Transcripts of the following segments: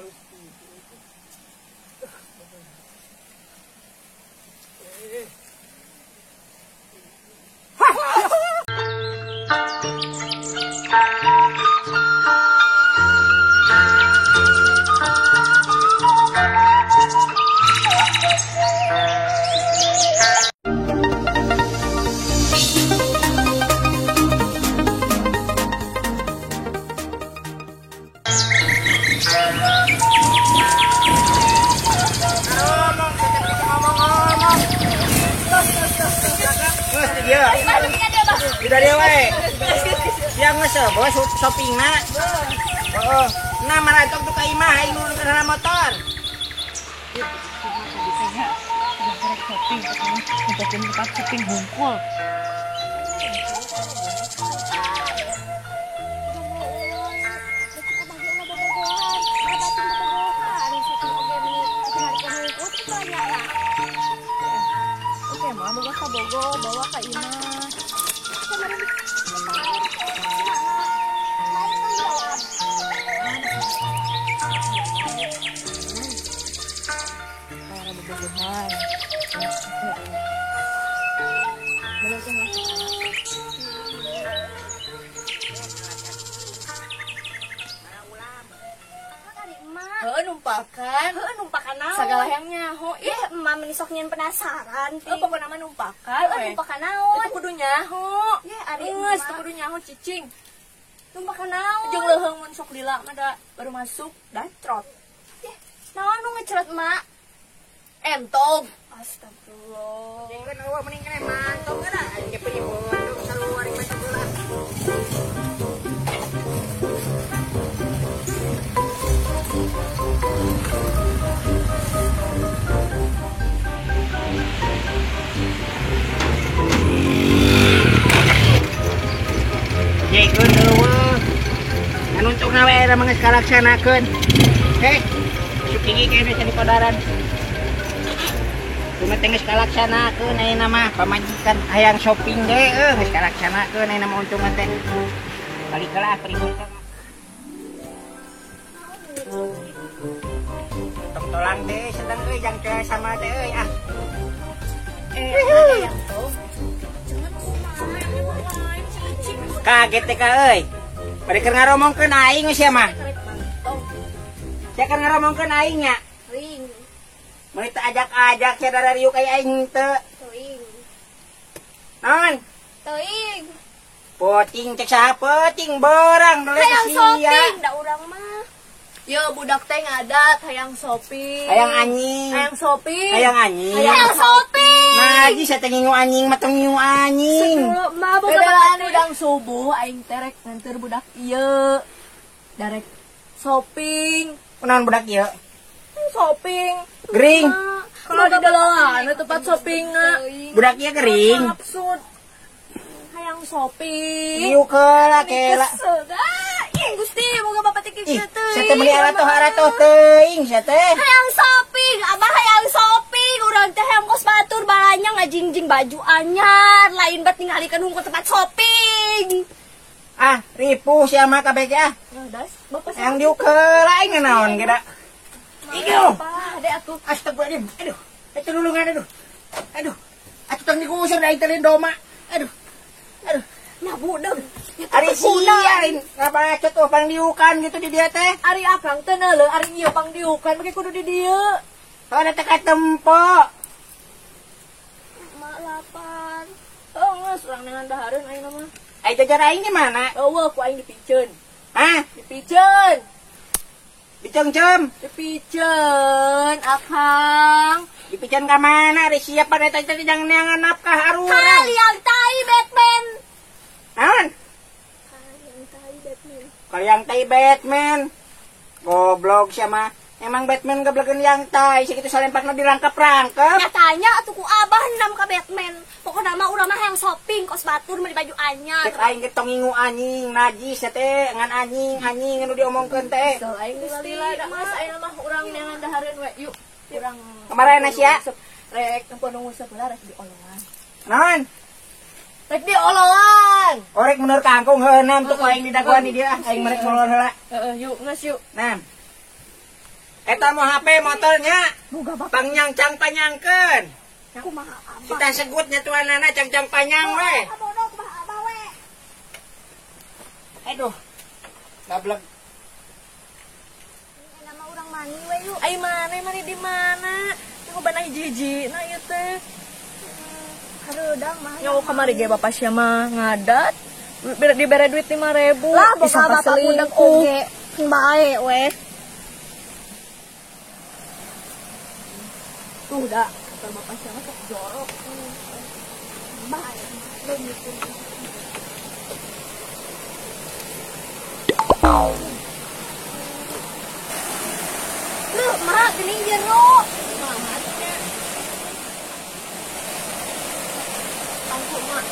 Halus gitu. Tidak dia we. Yang geus bos shoppingna. Heeh. Nah marantok tuh ka imah aing nu kana motor. Shopping katanya tempat shopping hungkul. Oke, mah boga ka Bogo, bawa ka imah. Para bobogohan. Heeh, numpakan. Heeh, numpakan naon? Sagala yang nyaho. Ih, emak meni sok nyeun penasaran. Heeh, pokona mah numpakan. Heeh, numpakan naon? Itu kudu nyaho. Yeh, ari geus teu kudu nyaho cicing. Numpakan naon? Jeung leuheung mun sok lila mah da baru masuk dacrot. Yeh, naon nu ngecrot, Mak? Entog. Astagfirullah. Jeung eueuh mending kene mantog da aing ge pribun saluar mah sebelah. Jekeun eueuh. Anu untungna we era mah geus kalaksanakeun. Heh, masuk gigi kene can dikodaran. Kumaha teh geus kalaksanakeun ayeuna mah pamajikan hayang shopping ge eueuh geus kalaksanakeun ayeuna mah untungna teh. Balik heula pribun teh. Tong-tolang teh sedang euy jang teh sama teh euy ah. Kaget teh ka euy. Bari keur ngaromongkeun aing sia mah. Sia keur ngaromongkeun aing nya. Teuing. Meuni teu ajak-ajak sia darariuk aya aing teu. Teuing. Naon? Teuing. Peuting cek saha peuting borang dole hayang sia. Shopping da urang mah. Yo budak teh ngadat hayang shopping. Hayang anjing. Hayang shopping. Hayang anjing. Hayang shopping. Nah, ji saya teh ngingu anjing mah teu ngingu anjing. Sebelum mah boga bebelaan udang subuh aing terek nganter budak ieu. Darek shopping. Kunaon budak ieu? Shopping. Gering. Kalau di dalam tempat shoppingna. Budak ieu gering. Maksud hayang shopping. Ieu keula kela. Gusti, moga bapak teh kieu teuing. Sia teh meuli aratoh-aratoh teuing sia teh. Hayang shopping, abah hayang shopping, urang teh hayang kos batur balanya ngajingjing baju anyar, lain bet ningalikeun hungkul tempat shopping. Ah, ripuh sia mah kabeh ge ah. Das, bapak hayang diuk heula aing naon ge da. Ieu. Apa, ade atuh. Astagfirullahaladzim. Aduh, itu lulungan aduh. Aduh. Atuh tong digusur da aing teh doma. Aduh. Aduh. Nah, budeung. Ari sia lain ngabacot oh pangdiukan gitu di dia teh. Ari akang teh neuleuh ari ieu pangdiukan make kudu di dieu. Oh da teh katempo. Mak lapar. Oh geus urang neangan dahareun ayeuna mah. Ai jajan aing di mana? Eueuh ku aing dipiceun. Hah? Dipiceun. Diceungceum. Dipiceun akang. Dipiceun ka mana? Ari sia pada teh teh jangan neangan nafkah arurang. Kaliang tai Batman. Naon? Kaliang tai Batman. Kaliang tai Batman. Goblok sia mah. Emang Batman gablegeun yang tai sakitu salempakna dirangkep-rangkep. Nyatanya atuh ku abah enam ka Batman. Pokona mah urang mah hayang shopping kos batur meuli baju anyar. Cek aing ge tong ngingu anjing, najis sia teh ngan anjing, anjing anu diomongkeun teh. Kesel aing geus lila da geus ayeuna mah urang neangan dahareun we yuk. Urang kemarin sia rek nempo nu nguseup heula rek diololan. Naon? Rek diololan. Orek menur kangkung heuh nam tuh aing didagoan di dieu ah aing merek ngolon heula. Heeh yuk geus yuk. Nah. Eta mau HP motornya. Boga bapak. Pangnyangcang panyangkeun. Kumaha abah? Kita segutnya tuanana cangcang panyang we. Bodoh kumaha abah we. Aduh. Gablek. Nama urang mani we yuk. Ai mana mani di mana? Tunggu bana hiji-hiji na ieu teh. Hareudang mah. Nyawa kamari ge bapak sia mah ngadat. Dibere duit 5.000. Lah boga bapak budak oge. Bae we. Tuh dah, kata bapak siapa sok jorok. Bae. Lu mah geuning jero. Mama teh. Pangku mak.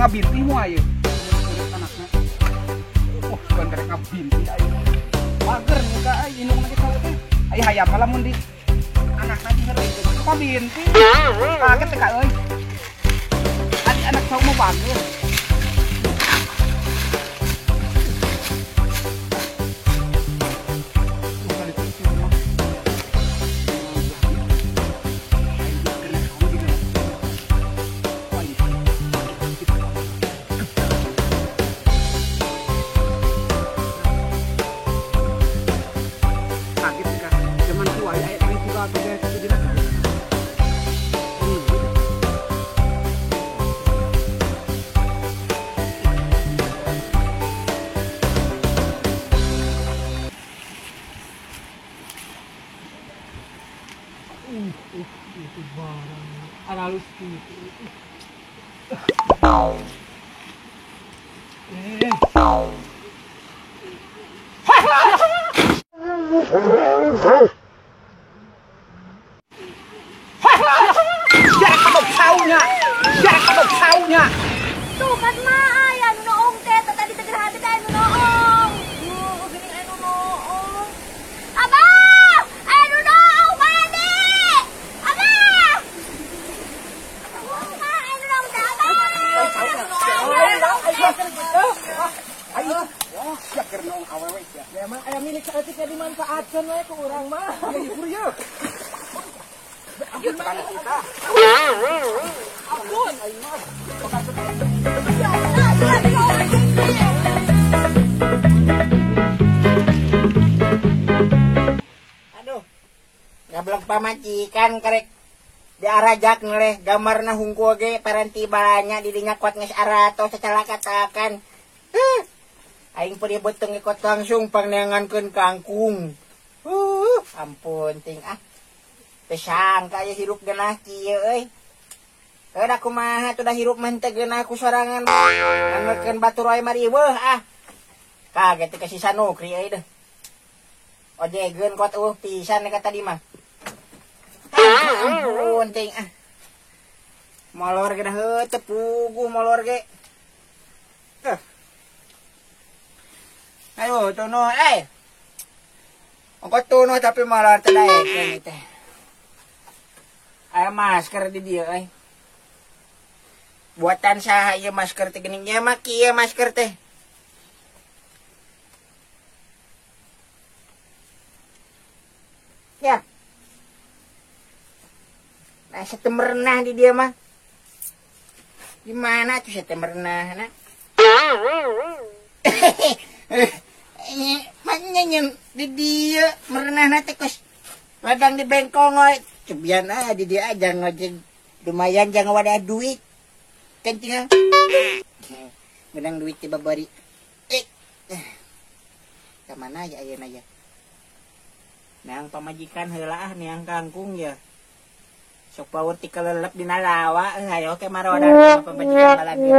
Ngabinti mu ayo anaknya. Wah, bukan karek ngabinti ayo. Mager muka ayo indung lagi tahu teh. Ayo hayam malah mun di anakna di heureuy ngabinti. Kaget teh ka euy. Adi anak tahu mau bager. Itu barang halus gitu. Jarak kodok saunya, jarak kodok saunya. Tuh kan mah aya nu noong teh tadi teh hati teh nu noong. Geuning aya nu noong. Abah, aya nu noong mandi. Abah. Mah aya nu noong teh abah. Ayo, wah, siap keur noong awewe sia. Ya emang aya milik saeutik nya dimanfaatkeun we ku urang mah. Ieu ieu. Ampun kana kita. Ampun. Aduh. Ngablek pamajikan karek diarajak ngeleh gambarna hungkul ge paranti balanya di dinya kuat geus aratos sacalakatakan. Aing perih beteng ikut langsung pangneangankeun kangkung. Ampun ting ah. Teu sangka aya hirup geunah kieu euy. Heuh da kumaha tuh da hirup mah teu geunah ku sorangan. Ngangekeun batur wae mariweuh ah. Kaget teh ka si Sanukri euy deh. Ojegeun kot eueuh pisan ka tadi mah. Ampun ting ah. Molor ge dah heuh teu puguh molor ge. Ayo tunuh eh. Ongko tunuh tapi malah teu daekeun teh. Aya masker di dieu euy. Buatan saha ieu masker teh geuning nya mah kieu masker teh. Ya. Nah, saya merenah di dia mah. Gimana tuh saya merenah, nak? Maknya di dia merenah nanti kos ladang di bengkong oi. Cubian ah di dia aja ngojek lumayan jangan wadah duit. Kan tinggal menang duit tiba bari. Kemana ya ayeuna ya? Neang pamajikan heula ah neang kangkung ya. Sok power ti kelelep dina lawa hayo ke marodan pamajikan lagi.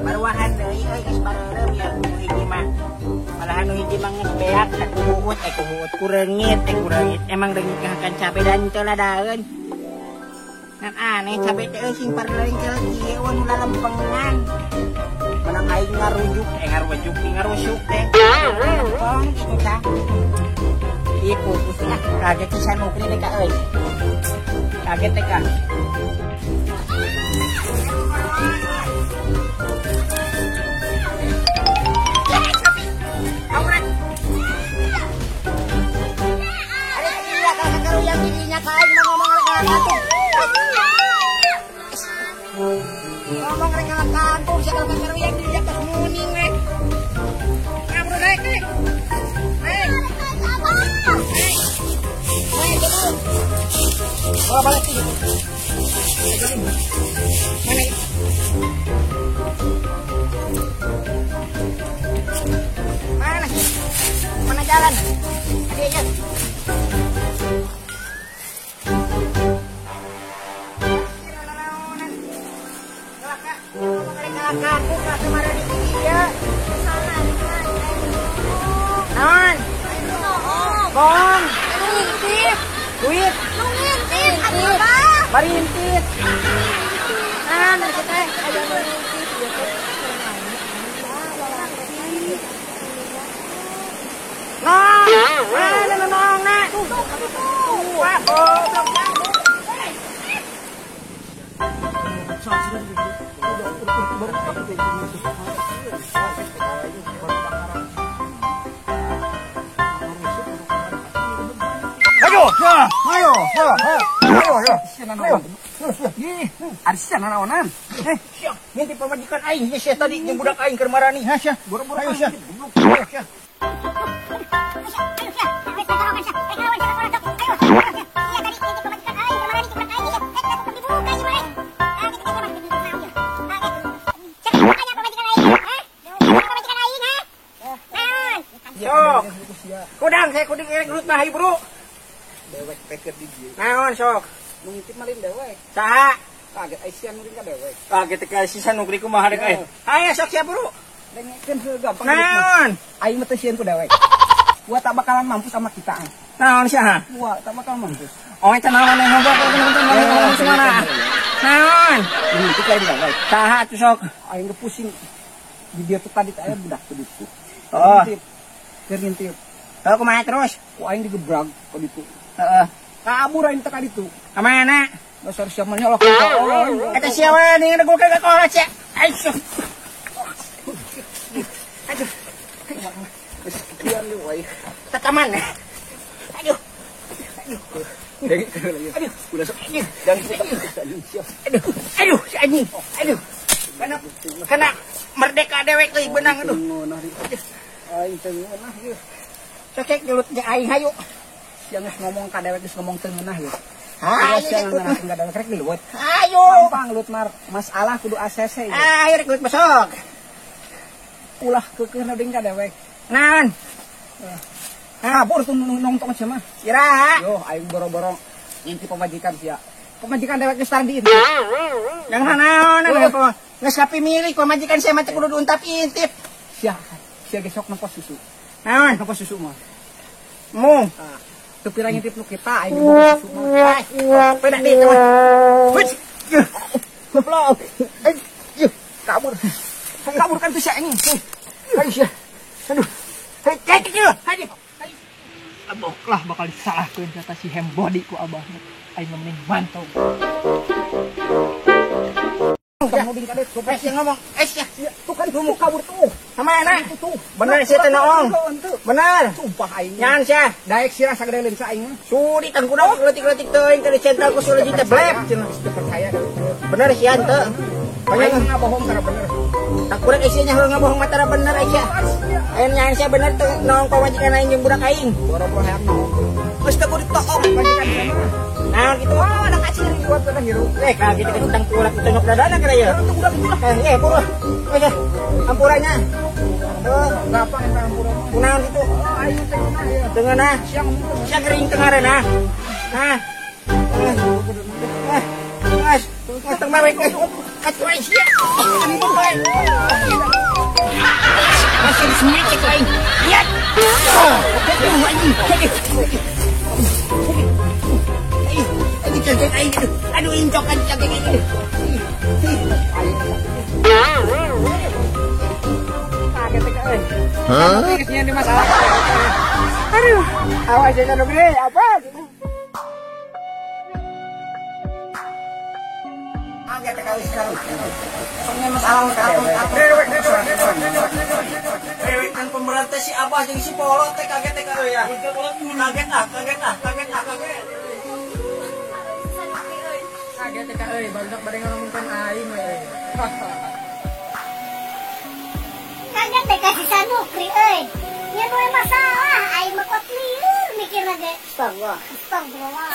Baruahan deui euy geus bareureum ya nu hiji mah. Malahan nu hiji mah geus beak kuhuut kuhuut kureungit kureungit emang reungit ngahakan cabe dan teu ladaeun. Ngan aneh cabe teh euy sing pareureung kieu nu lalempengan. Menang aing ngarujuk ngarujuk ngarusuk teh. Lempeng kitu tah. Ieu putus ah kaget pisan Nukri teh ka euy. Kaget teh ka. Ngomong rek kampung saya kalau yang di atas muning rek. Nah, bro naik naik. Naik. Naik. Naik dulu. Oh, balik sih. Mana? Mana sih? Mana jalan? Ada ya. Kaku kak kemarin di dia. Non. Bong. Ngintip. Duit. Ngintip. Abah. Bari ngintip. Nah, dari kita ayo ngintip. Nong. Nah, nong, nak. Wah, goblok. Ayo, ayo, ayo, ayo. Ari sia nanaonan. Eh, sia, ngintip pamajikan aing sia tadi jeung budak aing keur marani. Ha sia, boro-boro ayo sia. Ayo sia. Sok. Kudang saya kuding gelut mah hayu bro. Dewek peker di dieu. Naon sok? Nu ngintip malin dewek. Saha? Kaget ai sia nurin ka dewek. Kaget ka si Sanukri kumaha rek euy. Hayu sok sia bro. Dengekeun heuh gampang. Naon? Aing mah teu sieun ku dewek. Gua tak bakalan mampus sama kita. Naon sia? Gua tak bakalan mampus. Oh eta naon yang ngobrol ngomong semana. Naon? Ngintip lain dewek. Saha tuh sok? Aing ge pusing. Di dia tuh tadi aya budak tuh ditu. Oh. Keur ngintip. Heuh kumaha terus? Ku aing digebrag ka ditu. Heeh. Kabur aing teh ka ditu. Ka mana? Dasar sia mah nyolok ka kolot. Eta sia we ning gua ka kolot sia. Aing sok. Aduh. Geus kian deui wae. Tataman. Aduh. Aduh. Aduh, ulah sok. Jangan aduh, aduh, si anjing. Aduh. Kana merdeka dewek euy beunang aduh. Aing teu ngeunah ieu. Cekek gelut jeung aing hayu. Sia geus ngomong ka dewek geus ngomong teu ngeunah ieu. Hayu sia ngeunah ka dewek rek diluwet. Hayu. Gampang lut mar masalah kudu ACC ieu. Ayo rek gelut besok. Ulah keukeuhna deui ka dewek. Naon? Kabur tuh nongtong sia mah. Iraha. Yo aing boro-boro ngintip pamajikan sia. Pamajikan dewek geus tara diintip. Yang naon apa? Geus kapimilik pamajikan sia mah teh kudu diuntap intip. Sia, sia gesok nempo susu. Naon? Nempo susu mah. Mung. Teu pira ngintip nu kita aing boga susu mah. Peda di teman. Huts. Goblok. Kabur. Kabur kan tuh sia anjing. Aduh sia. Aduh. Hei, hei, hei. Abok lah bakal disalahkeun kata si Hembody ku abah. Aing mending mantau. Eh, ngomong. Eh, sia. Tuh kan tuh kabur tuh. Sama enak. Tuh. Bener sia teh noong. Bener. Sumpah aing. Nyan sia. Daek sirah sagede leunca aing mah. Sudi tang kuda leutik-leutik teuing teh dicental ku suli teh blep cenah. Percaya. Bener sia henteu. Banyak ngabohong tara bener. Tak kurang isinya heuh ngabohong mah tara bener sia. Aing nyan sia bener teu noong pamajikan aing jeung budak aing. Boro-boro hayang noong. Geus teu kudu ditoong pamajikan sia mah. Nah gitu. Wah, anak kecil buat pada hirup. Kalau gitu kan utang kulak ditengok dadana kira ya. Itu udah betul. Pura. Wes, ampuranya. Tuh, gampang eta ampura. Kunaon gitu? Oh, aing teh ngeunah ya. Teu ngeunah. Siang ngomong siang gering teu ngareunah. Nah. Mas, teng mawek. Katuh aing sia. Ampun bae. Masih disemecek aing. Lihat. Aduh anjing. Aduh, cangkeng aing, aduh, aduh, incokan cangkeng aing, aduh. Kaget teh euy. Hah? Geus di masalah. Aduh, awas ya kan gede, apa gitu. Kaget teh kali sekarang. Songnya masalah dewek kan pemberantas si Abah jeung si Polot teh kaget teh euy ya. Kaget ah, kaget ah, kaget ah, kaget. Kaget teh euy, barudak bade ngomongkeun aing we. Kaget teh ka si Sanukri euy. Nya nu masalah aing mah kuat lieur mikirna ge. Astagfirullah. Astagfirullah.